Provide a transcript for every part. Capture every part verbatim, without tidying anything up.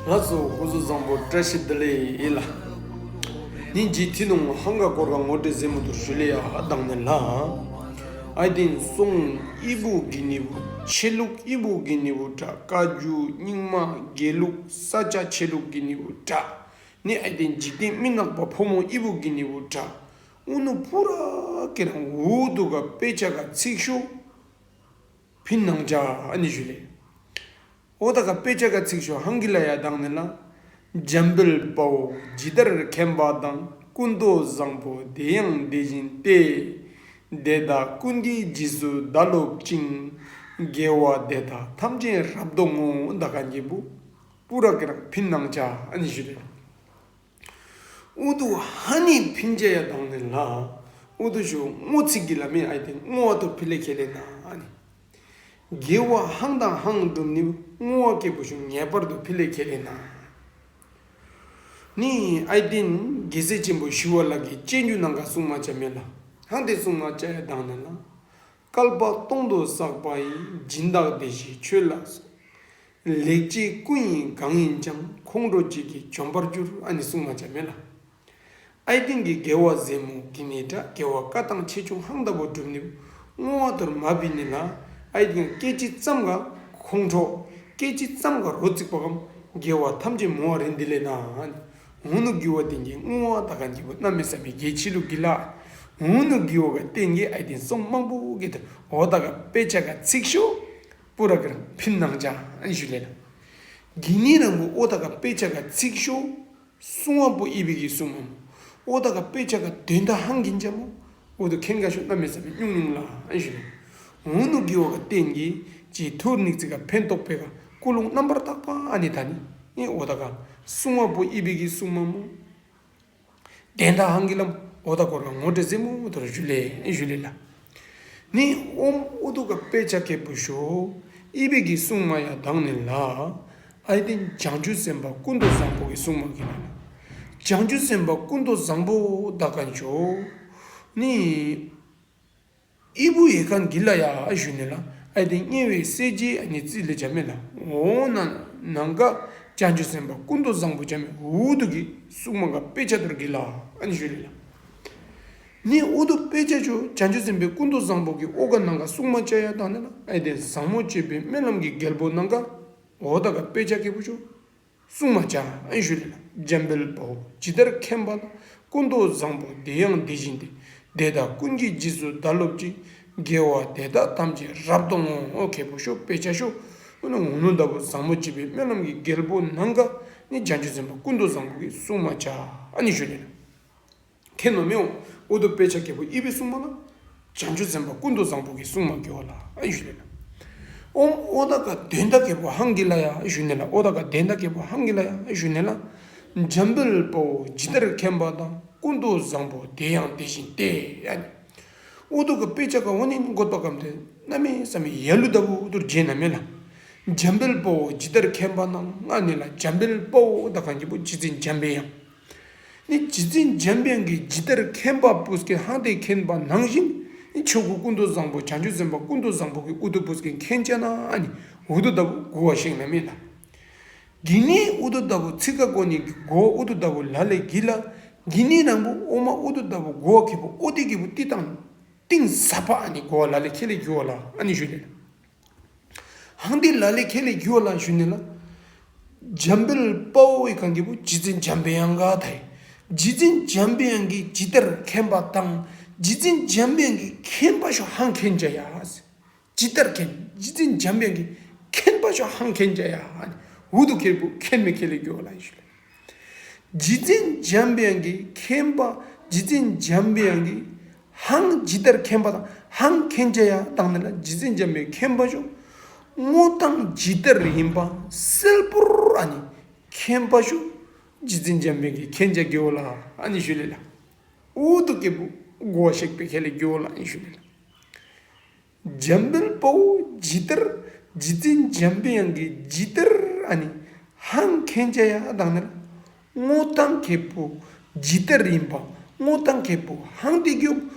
ལགས་སོ། སྐུ་གཟུགས་བཟང་པོ། བཀྲ་ཤིས་བདེ་ལེགས་ཡིན་ལ། ནི་ཇི་ཐི་ནོང་ཧང་ག་སྐོར་ག་ངོ་སྤྲོད་ཟེ་མོ་དུར་ཞུ་ལེ་ཡ་དང་ནི་ལ། ཨའི་ཏིན་སོང་ཨི་བུ་གི་ནི་བུ་ཆེ་ལུག་ཨི་བུ་གི་ནི་བུ་དྲ་ཀ་ཇུ་རྙིང་མ་དགེ་ལུག་ས་ཆ་ཆེ་ལུག་གི་ནི་བུ་དྲ། ནི་ཨའི་ཏིན་འཇིག་རྟེན་མི་ནག་པ་ཕོ་མོ་ཨི་བུ་གི་ནི་བུ་དྲ། ཨུ་ནུ་པུ་ར་ཀེ་རང་ཨུ་དུ་ག་དཔེ་ཆ་ག་ཚིག་ཤོ། ཕིན་ནང་ཅ་ཨ་ནི་ཞུ་ལེ། ཨོ་ད་ག་དཔེ་ཆ་ག་ཚིག་ཤོ་ཧང་གི་ལ་ཡ་དང་ནི་ལ། འཇམ་དཔལ་དཔའ་བོ་ཇི་ལྟར་མཁྱེན་པ་དང་། ཀུན་ཏུ་བཟང་པོ་དེ་ཡང་དེ་བཞིན་ཏེ། དེ་དག་ཀུན་གྱི་རྗེས་སུ་བདག་སློབ་ཅིང་། དགེ་བ་དེ་དག་ཐམས་ཅད་རབ་ཏུ་བསྔོ། ད་ག་ཉེ་བུ་པུ་ར་ཀེ་རང་ཕིན་ནང་ཅ་ཨ་ནི་ཞུ་ལེ། ཨུ་ཏུ་ཧ་ནི་ཕིན་ཅ་ཡ་དང་ནི་ལ། ཨུ་ཏུ་ཞུ་བསྔོ་ཚིག་གི་ལ་མེ་ཨའི་ཏིན་བསྔོ་བ་དུ་ཕི་ལེ་ཁེ་ལེ་ན་ཨ་ནི། དགེ་བ་ཧང་དང་ཧང་སྒྲུབ་ནི་བསྔོ་བ་སྐྱེ་བུ་ཞུ་ངེས་པར་དུ་ཕི་ལེ་ཁེ་ལེ་ན། ནི་ཨའི་ཏིན་རྒྱལ་སྲས་ཆེན་པོ་ཞི་བ་ལྷ་གི་སྤྱན་རྒྱུ་ནང་ག་གསུང་མ་ཅ་མེ་ལ། ཧང་དེ་གསུང་མ་ཅ་ཡ་དང་ནི་ལ། བསྐལ་པ་སྟོང་དུ་བསགས་པ་ཡི། སྦྱིན་བདག་བདེ་གཤེགས་ཁྱོད་ལ་སོགས། ལེགས་སྤྱད་ཀུན་ཡིད་གང་ཡིན་ཀྱང་། ཁོང་ཁྲོ་གཅིག་གིས་འཇོམས་པར་འགྱུར། ཨ་ནི་གསུང་མ་ཅ་མེ་ལ། ཨའི་ཏིན་གྱི་དགེ་བ་ཟེ་མོ་གི་ནི་དྲ་དགེ་བ་བཀའ་དང་ཆེ་ཆུང་ཧང་ད་བོ་སྒྲུབ་ནི་བསྔོ་བ་དུར་མ་བི་ནི་ལ། ཨའི་ཏིན་སྐད་ཅིག་ཙམ་ག་ཁོང་ཁྲོ་སྐད་ཅིག་ཙམ་ག་རོ་ཚིག་པ་གམ་དགེ་བ་ཐམས་ཅད་མོ་བ་རིན་འདི་ལེ་ན། ཨ་ནི། ཨུ་ནུ་གི་བ་ཏིན་གྱི་བསྔོ་བ་ད་ག་ཉེ་བུ་གནམ་མེད་ས་མེད་གལ་ཆེ་ལུགས་གི་ལ། ཨུ་ནུ་གི་བ་ག་ཏིན་གྱི་ཨའི་ཏིན་སོང་མང་པོ་གི་ད་ཨོ་ད་ག་དཔེ་ཆ་ག་ཚིག་ཤོ། པུ་ར་ཀེ་རང་ཕིན་ནང་ཅ་ཨན་ཞུ་ལེ་ལ། གི་ནི་རང་བུ་ཨོ་ད་ག་དཔེ་ཆ་ག་ཚིག་ཤོ། གསུང་བ་པོ་ཨི་བི་གི་གསུང་མ་མོ། ཨོ་ད་ག་དཔེ་ཆ་ག་དོན་དག་ཧང་གིན་ཅ་མོ། ཨོ་དུ་ཁེན་ག་ཤོ་གནམ་མེད་ས་མེད་ཉུང་ཉུང་ལ་ཨན་ཞུ་ལེ། ཨུ་ནུ་གི་བ་ག་ཏིན་གྱི་ཅི་ཐུར་ནིག་ཙི་ག་ཕན་ཐོགས་པེ་ག་ཀུ་ལུང་རྣམ་པར་དག་པ་ཨ་ནི་ད་ནི། ཨེ་ཨོ་ད་ག་གསུང་བ་པོ་ཨི་བི་གི་གསུང་མ་མོ། དན་ད་ཧང་གི་ལམ་ཨོ་ད་སྐོར་ག་ངོ་སྤྲོད་ཟེ་མོ་དོར་ཞུ་ལེ་ཞུ་ལེ་ལ། ནི་ཨོམ་ཨུ་ཏུ་ག་དཔེ་ཆ་ཁེ་པུ་ཤོ། ཨི་བི་གི་གསུང་མ་ཡ་དང་ནི་ལ། ཨའི་ཏིན་བྱང་ཆུབ་སེམས་དཔའ་ཀུན་ཏུ་བཟང་པོ་གི་གསུང་མ་གི་ལ། བྱང་ཆུབ་སེམས་དཔའ་ཀུན་ཏུ་བཟང་པོ་ད་ག་ཅོ། ནི། ཨི་བུ་ཡེ་ཁན་གི་ལ་ཡ་ཨ་ཞུ་ནི་ལ། ཨའི་ཏིན་དམྱལ་བའི་སྲས་ཀྱི་ཨ་ནི་རྩིས་ལེ་ཅ་མེ་ལ། འོ་ན་ནང་ག་བྱང་ཆུབ་སེམས་དཔའ་ཀུན་ཏུ་བཟང་པོ་ཅ་མེ་ཨུ་ཏུ་གི་གསུང་མ་ག་དཔེ་ཆ་དོར་གི་ལ་ཨ་ནི་ཞུ་ལེ་ལ། ནི་ཨུ་ཏུ་དཔེ་ཆ་ཅོ་བྱང་ཆུབ་སེམས་དཔའི་ཀུན་ཏུ་བཟང་པོ་གི་ཨོ་ག་ནང་ག་གསུང་མ་ཅ་ཡ་དང་ནི་ལ། ཨའི་ཏིན་བཟང་མོ་སྤྱོད་པའི་སྨོན་ལམ་གི་རྒྱལ་པོ་ནང་ག་ཨོ་ད་ག་དཔེ་ཆ་ཁེ་པུ་ཅོ། གསུང་མ་ཅ་ཨན་ཞུ་ལེ་ལ། འཇམ་དཔལ་དཔའ་བོ་ཇི་ལྟར་མཁྱེན་པ་དང་། ཀུན་ཏུ་བཟང་པོ་དེ་ཡང་དེ་བཞིན་ཏེ། དེ་དག་ཀུན་གྱི་རྗེས་སུ་བདག་སློབ་ཅིང་། དགེ་བ་དེ་དག་ཐམས་ཅད་རབ་ཏུ་བསྔོ། ཁེ་པུ་ཤོ་དཔེ་ཆ་ཤོ། ཨུ་ནུ་ཨུ་ནུ་ད་བུ་བཟང་མོ་སྤྱོད་པའི་སྨོན་ལམ་གི་རྒྱལ་པོ་ནང་ག་ནི་བྱང་ཆུབ་སེམས་དཔའ་ཀུན་ཏུ་བཟང་པོ་གི་གསུང་མ་ཅ་ཨ་ནི་ཞུ་ལེ་ལ། ཁེ་ནོ་མེའོ། ཨུ་ཏུ་དཔེ་ཆ་ཁེ་པུ་ཨི་བི་གསུང་མ་ལ། བྱང་ཆུབ་སེམས་དཔའ་ཀུན་ཏུ་བཟང་པོ་གི་གསུང་མ་གི་བ་ལ་ཨ་ཞུ་ལེ་ལ། ཨོམ་ཨོ་ད་ག་དོན་དག་ཁེ་པུ་ཧང་གི་ལ་ཡ་ཞུ་ནི་ལ། ཨོ་ད་ག་དོན་དག་ཁེ་པུ་ཧང་གི་ལ་ཡ་ཞུ་ནི་ལ། འཇམ་དཔལ་དཔའ་བོ་ཇི་ལྟར་མཁྱེན་པ་དང་། ཀུན་ཏུ་བཟང་པོ་དེ་ཡང་དེ་བཞིན་ཏེ། ཨ་ནི། ཨུ་ཏུ་ག་དཔེ་ཆ་ག་འོ་ནི་འགོད་པ་གམ་དེ་གནམ་མེད་ས་མེད་ཡ་ལུ་ད་བུ་ཨུ་ཏུ་རྗེ་ན་མེ་ལ། འཇམ་དཔལ་དཔའ་བོ་ཇི་ལྟར་མཁྱེན་པ་དང་ཨ་ནི་ལ་འཇམ་དཔལ་དཔའ་བོ་ད་གང་གི་བུ་རྗེ་བཙུན་འཇམ་པའི་དབྱངས། ནི་རྗེ་བཙུན་འཇམ་པའི་དབྱངས་ཀྱིས་ཇི་ལྟར་མཁྱེན་པ་པུས་ཀྱིས་ཧང་དེ་མཁྱེན་པ་ནང་བཞིན་ནི་ཆོས་སྐུ་ཀུན་ཏུ་བཟང་པོ་བྱང་ཆུབ་སེམས་དཔའ་ཀུན་ཏུ་བཟང་པོ་གི་ཨུ་ཏུ་པུས་ཀྱིས་མཁྱེན་ཅ་ན་ཨ་ནི་ཨུ་ཏུ་ད་བུ་གོ་བ་ཤེས་ན་མེད་ལ། གི་ནི་ཨུ་ཏུ་ད་བུ་ཚིག་ཀ་གོ་ནི་གི་གོ་ཨུ་ཏུ་ད་བུ་ལ་ལེ་གི་ལ། གི་ནི་རང་བུ་ཨོ་མ་ཨུ་ཏུ་ད་བུ་གོ་བ་ཁེ་པུ་ཨོ་དེ་གི་བུ་ཏི་དང་གཏིང་ཟབ་པ་ཨ་ནི་གོ་བ་ལ་ལེ་ཁེ་ལེ་གི་བ་ལ་ཨ་ནི་ཞུ་ལེ་ལ། ཧང་དེ་ལ་ལེ་ཁེ་ལེ་གི་བ་ལ་ཞུ་ནི་ལ། འཇམ་དཔལ་དཔའ་བོ་ཡི་གང་གི་བུ་རྗེ་བཙུན་འཇམ་པའི་དབྱངས་ག་ད་ཡི། རྗེ་བཙུན་འཇམ་པའི་དབྱངས་ཀྱིས་ཇི་ལྟར་མཁྱེན་པ་དང་། རྗེ་བཙུན་འཇམ་པའི་དབྱངས་ཀྱིས་མཁྱེན་པ་ཤོ་ཧང་མཁྱེན་ཅ་ཡ། ཇི་ལྟར་མཁྱེན། རྗེ་བཙུན་འཇམ་པའི་དབྱངས་ཀྱིས་མཁྱེན་པ་ཤོ་ཧང་མཁྱེན་ཅ་ཡ། ཨུ་ཏུ་ཁེ་པུ་མཁྱེན་མེ་ཁེ་ལེ་གི་བ་ལ་ཞུ་ལེ། རྗེ་བཙུན་འཇམ་པའི་དབྱངས་ཀྱིས་མཁྱེན་པ། རྗེ་བཙུན་འཇམ་པའི་དབྱངས་ཀྱིས་ཧང་ཇི་ལྟར་མཁྱེན་པ་དང་ཧང་མཁྱེན་ཅ་ཡ་དང་ནི་ལ་རྗེ་བཙུན་འཇམ་པའི་མཁྱེན་པ་ཤོ། བསྔོ་སྟངས་ཇི་ལྟར་ཡིན་པ་གསལ་པོར་ཨ་ནི་མཁྱེན་པ་ཤོ། རྗེ་བཙུན་འཇམ་པའི་དབྱངས་ཀྱིས་མཁྱེན་ཅ་གི་བ་ལ་ཨ་ནི་ཞུ་ལེ་ལ། ཨུ་ཏུ་ཁེ་པུ་གོ་བ་ཤེས་པེ་ཁེ་ལེ་གི་བ་ལ་ཨ་ནི་ཞུ་ལེ་ལ། འཇམ་དཔལ་དཔའ་བོ་ཇི་ལྟར། རྗེ་བཙུན་འཇམ་པའི་དབྱངས་ཀྱིས་ཇི་ལྟར་ཨ་ནི་ཧང་མཁྱེན་ཅ་ཡ་དང་ནི་ལ། བསྔོ་སྟངས་ཁེ་པུ་ཇི་ལྟར་ཡིན་པ། བསྔོ་སྟངས་ཁེ་པུ་ཧང་དེ་གི་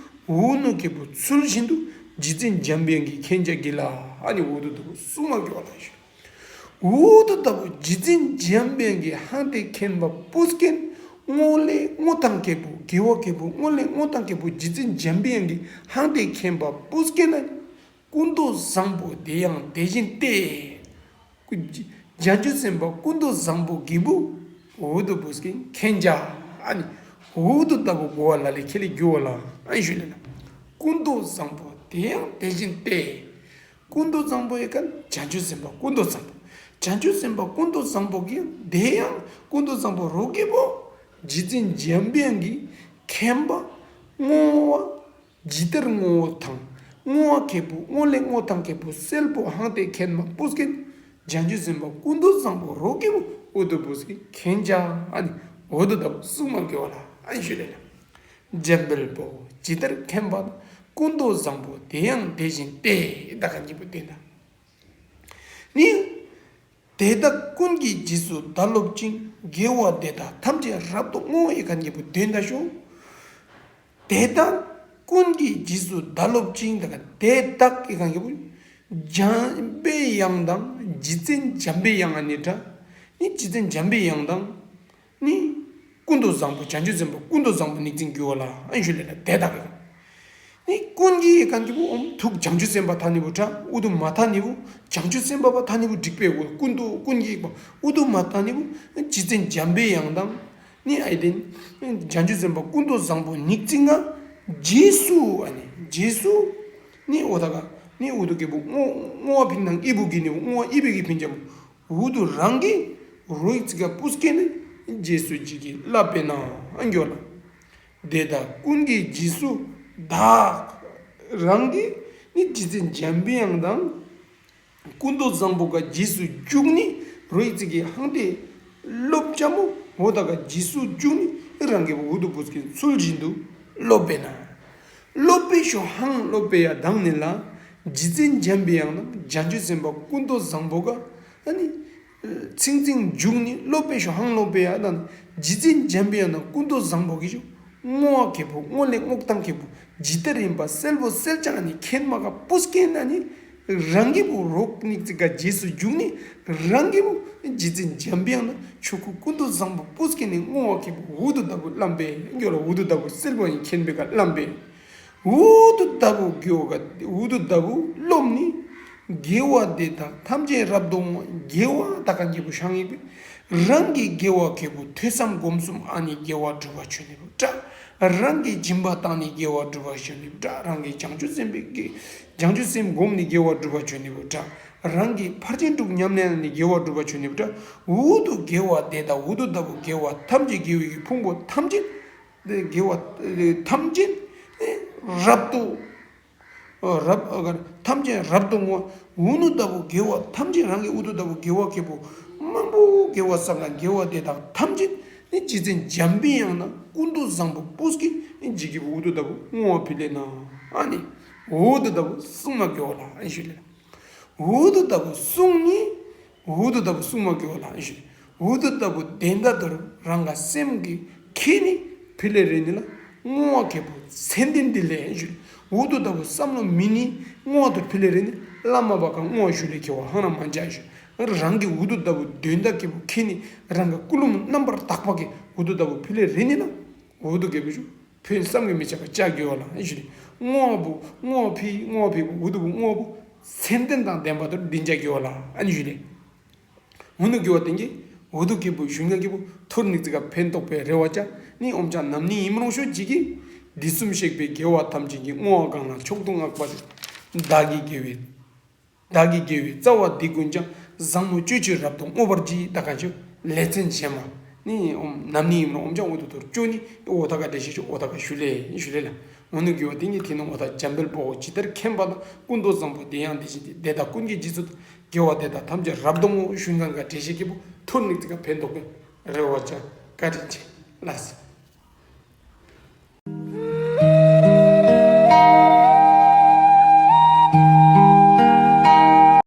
ཨུ་ནུ་ཁེ་པུ་ཚུལ་བཞིན་དུ་རྗེ་བཙུན་འཇམ་པའི་དབྱངས་ཀྱིས་མཁྱེན་ཅ་གི་ལ་ཨ་ནི་ཨུ་ཏུ་ད་བུ་གསུང་མ་གི་བ་ལ་ཞུ། འུ་དུ་ལྟ་བུ་རྗེ་བཙུན་འཇམ་པའི་དབྱངས་ཀྱི་ཧང་ཏེ་མཁྱེན་པ་པུས་ཀན་སྔོ་ལས་སྔོ་ཐང་ཁེ་པོ་དགེ་བ་ཁེ་པོ་སྔོ་ལས་སྔོ་ཐང་ཁེ་པོ་རྗེ་བཙུན་འཇམ་པའི་དབྱངས་ཀྱི་ཧང་ཏེ་མཁྱེན་པ་པུས་ཀན་ན་ཀུན་ཏུ་བཟང་པོ་དེ་ཡང་དེ་བཞིན་ཏེ། བྱང་ཆུབ་སེམས་དཔའ་ཀུན་ཏུ་བཟང་པོ་གི་བུ་འུ་དུ་པུས་ཀན་མཁྱེན་བྱ། ཨ་ནི་འུ་དུ་ལྟ་བུ་གོ་བ་ལ་ལས་ཁེ་ལས་རྒྱུ་བ་ལ་ཨ་ནི་ཞུ་ལེ་ན། ཀུན་ཏུ་བཟང་པོ་དེ་ཡང་དེ་བཞིན་ཏེ། ཀུན་ཏུ་བཟང་པོ་ཡི་ཀ་བྱང་ཆུབ་སེམས་དཔའ་ཀུན་ཏུ་བཟང་པོ། བྱང་ཆུབ་སེམས་དཔའ་ཀུན་ཏུ་བཟང་པོ་གི་དེ་ཡང་ཀུན་ཏུ་བཟང་པོ་རོ་གི་བུ་རྗེ་བཙུན་འཇམ་པའི་དབྱངས་ཀྱི་མཁྱེན་པ་སྔོ་བ། ཇི་ལྟར་སྔོ་བོ་དང་། སྔོ་བ་ཁེ་པོ་སྔོ་ལས་སྔོ་ཐང་ཁེ་པོ་སེལ་པོ་ཧང་ཏེ་མཁྱེན་མ་པུས་ཀན། བྱང་ཆུབ་སེམས་དཔའ་ཀུན་ཏུ་བཟང་པོ་རོ་ཀེ་བོ་འུ་དུ་པུས་ཀན་མཁྱེན་བྱ། ཨ་ནི་འུ་དུ་ལྟ་བུ་སྲུང་མ་དགེ་བ་ལ་ཨ་ནི་ཞུ་ལེ་ལ། འཇམ་དཔལ་པོ་ཇི་ལྟར་མཁྱེན་པ་ཀུན་ཏུ་བཟང་པོ་དེ་ཡང་དེ་བཞིན་ཏེ། ད་ག་གཉིས་པོ་དེ་ད། ནི། དེ་དག་ཀུན་གྱི་རྗེས་སུ་བདག་སློབ་ཅིང་། དགེ་བ་འདི་དག་ཐམས་ཅད་རབ་ཏུ་བསྔོ་བ་ཡི་ག་གཉིས་པོ་དོན་དག་ཞུ། དེ་དག་ཀུན་གྱི་རྗེས་སུ་བདག་སློབ་ཅིང་། དེ་དག་དེ་དག་ཡི་ག་གཉིས་པོ་འཇམ་པའི་དབྱངས་དང་རྗེ་བཙུན་འཇམ་པའི་དབྱངས་ཨ་ནི་འདྲ། ནི་རྗེ་བཙུན་འཇམ་པའི་དབྱངས་དང་། ནི། ཀུན་ཏུ་བཟང་པོ་བྱང་ཆུབ་སེམས་དཔའ་ཀུན་ཏུ་བཟང་པོ་ཉིག་ཙིང་གྱུར་བ་ལ་ཨན་ཞུ་ལེ་ལ་དེ་དག་གི། ནི་ཀུན་གྱི་ཡི་ག་གཉིས་པོ་ཨོམ་ཐུག་བྱང་ཆུབ་སེམས་དཔའ་ཐ་ནི་བུ་ཁྲ་ཨུ་དུ་མ་ཐ་ནི་བུ་བྱང་ཆུབ་སེམས་དཔའ་བ་ཐ་ནི་བུ་འགྲིག་པའི་གོ་ཀུན་ཏུ་ཀུན་གྱི་ཡི་ག་ཨུ་དུ་མ་ཐ་ནི་བུ་རྗེ་བཙུན་འཇམ་པའི་དབྱངས་དང་། ནི་ཨའི་ཏེན་བྱང་ཆུབ་སེམས་དཔའ་ཀུན་ཏུ་བཟང་པོ་ཉིག་ཙིང་ང་རྗེས་སུ་ཨ་ནི་རྗེས་སུ་ནི་ཨོ་ཐ་ག་ནི་ཨུ་དུ་གི་བུ་བསྔོ་བསྔོ་བ་ཕིན་ནང་ཨི་བུ་གི་ནི་བུ་བསྔོ་བ་ཨི་བི་གི་ཕིན་ཅམ། འུ་དུ་རང་གི་རོ་ཡི་ཙི་ག་པུས་ཀན་ནི་རྗེས་སུ་ཇི་གི་བསླབ་པས་ན་ཨ་འགྱོ་ལ། དེ་དག་ཀུན་གྱི་རྗེས་སུ་བདག་རང་གི་ནི་རྗེ་བཙུན་འཇམ་པའི་དབྱངས་དང་། ཀུན་ཏུ་བཟང་པོ་ག་རྗེས་སུ་འཇུག་ནི་རོ་ཡི་ཙི་གི་ཧང་ཏེ་སློབ་ཅམ་མོ་འོ་ད་ག་རྗེས་སུ་འཇུག་ནི་རང་གི་འུ་དུ་པུས་ཀན་ཚུལ་བཞིན་དུ་སློབ་པས་ན། སློབ་པའི་ཤོ་ཧང་སློབ་པའི་ཡ་དང་ནི་ལ། རྗེ་བཙུན་འཇམ་པའི་དབྱངས་དང་བྱང་ཆུབ་སེམས་དཔའ་ཀུན་ཏུ་བཟང་པོ་ག་ཨ་ནི། ཚིང་ཚིང་འཇུག་ནི་སློབ་པའི་ཤོ་ཧང་སློབ་པའི་ཡ་དང་རྗེ་བཙུན་འཇམ་པའི་དབྱངས་དང་ཀུན་ཏུ་བཟང་པོ་གི་ཤོ་སྔོ་བ་ཁེ་པོ་སྔོ་ལས་སྔོ་ཐང་ཁེ་པོ་ཇི་ལྟར་ཡིན་པ་སེལ་པོ་སེལ་ཅང་ནི་མཁྱེན་མ་ག་པུས་ཀན་ན་ནི། རང་གི་བུ་རོག་ཉིག་ཙི་ག་རྗེས་སུ་འཇུག་ནི་རང་གི་བུ་རྗེ་བཙུན་འཇམ་པའི་དབྱངས་ན་ཆོས་སྐུ་ཀུན་ཏུ་བཟང་པོ་པུས་ཀན་ནི་སྔོ་བ་ཁེ་པོ་འུ་དུ་ལྟ་བུ་བླམ་པས་འགྱོ་ལ་འུ་དུ་ལྟ་བུ་སེལ་པོ་ཡིན་མཁྱེན་པའི་ཀ་བླམ་པས། འུ་དུ་ལྟ་བུ་འགྱོ་ག་འུ་དུ་ལྟ་བུ་སློབ་ནི་དགེ་བ་འདི་དག་ཐམས་ཅད་རབ་ཏུ་བསྔོ་དགེ་བ་ད་ག་ཉེ་བུ་ཤང་ཡིན་པས་རང་གི་དགེ་བ་ཁེ་པོ་ཐོས་བསམ་སྒོམ་གསུམ་ཨ་ནི་དགེ་བ་སྒྲུབ་པ་ཆོས་ནི་བུ་དྲ། རང་གི་སྦྱིན་པ་བཏང་ནི་དགེ་བ་སྒྲུབ་པ་ཆོས་ནི་བུ་དྲ། རང་གི་བྱང་ཆུབ་སེམས་དཔའི་དགེ་བྱང་ཆུབ་སེམས་སྒོམ་ནི་དགེ་བ་སྒྲུབ་པ་ཆོས་ནི་བུ་དྲ། རང་གི་ཕར་ཕྱིན་དྲུག་ཉམས་ལེན་ནི་དགེ་བ་སྒྲུབ་པ་ཆོས་ནི་བུ་དྲ། འུ་དུ་དགེ་བ་དེ་དག་འུ་དུ་ལྟ་བུ་དགེ་བ་ཐམས་ཅད་དགེ་བའི་ཕུང་པོ་ཐམས་ཅད་དགེ་བ་ཐམས་ཅད་རབ་ཏུ་རབ་ཐམས་ཅད་རབ་ཏུ་བསྔོ། འུ་དུ་ལྟ་བུ་དགེ་བ་ཐམས་ཅད་རང་གི་འུ་དུ་ལྟ་བུ་དགེ་བ་ཁེ་པོ་མང་པོ་དགེ་བ་བསགས་ན་དགེ་བ་དེ་དག་ཐམས་ཅད་ནི་རྗེ་བཙུན་འཇམ་པའི་དབྱངས་ན་ཀུན་ཏུ་བཟང་པོ་པུས་ཀན་ཇི་གི་འུ་དུ་ལྟ་བུ་བསྔོ་བ་ཕི་ལེ་ན་ཨ་ནི་འུ་དུ་ལྟ་བུ་སྲུང་མ་དགེ་བ་ལ་ཨ་ཞུ་ལེ། འུ་དུ་ལྟ་བུ་སྲུང་ནི། འུ་དུ་ལྟ་བུ་སྲུང་མ་དགེ་བ་ལ་ཨེ་ཞུ། འུ་དུ་ལྟ་བུ་བདེན་མཐའ་དུ་རང་ག་སེམས་ཀྱི་ཁེ་ནི་ཕི་ལེ་རེ་ནི་ལ་བསྔོ་བ་ཁེ་པོ་མཚན་ལྡན་འདི་ལས་ཨེ་ཞུ། འུ་དུ་ལྟ་བུ་བསམ་བློ་མི་ནི་བསྔོ་བ་དུ་ཕི་ལེ་རེ་ནི་བླ་མ་བ་ག་བསྔོ་བ་ཞུ་ལེ་ཁེ་བ་ཧང་ན་མ་འཇའ་ཨེ་ཞུ། རང་གི་འུ་དུ་ལྟ་བུ་བདེན་མཐའ་ཁེ་པོ་ཁེ་ནི་རང་ག་ཀུན་སློང་རྣམ་པར་དག་པ་གི་འུ་དུ་ལྟ་བུ་ཕི་ལེ་རེ་ནི་ལ་འུ་དུ་ཁེ་པོ་ཞུ། ཕན་བསམ་གྱིས་མི་ཁྱབ་པ་བྱ་དགེ་བ་ལ་ཨ་ནི་ཞུ་ལེ། བསྔོ་བ་བུ་བསྔོ་བ་ཕི་བསྔོ་བ་ཕི་བུ་འུ་དུ་བུ་བསྔོ་བ་བུ་མཚན་ལྡན་དང་ལྡན་པ་དུ་འདི་བྱ་དགེ་བ་ལ་ཨ་ནི་ཞུ་ལེ། འུ་དུ་དགེ་བ་དེང་གི་འུ་དུ་ཁེ་པོ་ཞུ་ང་ཁེ་པོ་ཐོར་ནིག་ཙི་ག་ཕན་ཐོགས་པའི་རེ་བ་བྱ་ནི་ཨོམ་ཅག་ནམ་ནི་ཡིན་མི་རུང་ཤོ་ཇི་གི་འདི་གསུམ་གཤེགས་པའི་དགེ་བ་ཐམས་ཅད་ཀྱི་བསྔོ་བ་གང་ལ་མཆོག་ཏུ་བསྔགས་པ་དེ་བདག་གི་དགེ་བའི། བདག་གི་དགེ་བའི་རྩ་བ་འདི་ཀུན་ཀྱང་། བཟང་མོ་སྤྱོད་ཕྱིར་རབ་ཏུ་བསྔོ་བར་བགྱི། ད་ག་ཅུ་ལེ་ཚན་བྱེ་མ་ནི་ཨོམ་ནམ་ནི་ཡིན་རུང་ཨོམ་ཅང་འུ་དུ་ཐོར་ཅོ་ནི་འོ་ད་ག་འགྲེལ་བཤད་ཅོ་འོ་ད་ག་ཞུ་ལེ་ཞུ་ལེ་ལ། འུ་དུ་དགེ་བ་དེང་གི་དེ་ནི་འོ་ད་འཇམ་དཔལ་དཔའ་བོ་ཇི་ལྟར་མཁྱེན་པ་དང་ཀུན་ཏུ་བཟང་པོ་དེ་ཡང་དེ་བཞིན་ཏེ། དེ་དག་ཀུན་གྱི་རྗེས་སུ་དགེ་བ་དེ་དག་ཐམས་ཅད་རབ་ཏུ་བསྔོ་ཞུ་ང་ག་འགྲེལ་བཤད་ཁེ་པོ་ཐོར་ནིག་ཙི་ག་ཕན་ཐོགས་པའི་རེ་བ་བྱ་བཀའ་དྲིན་ཆེ་ལགས།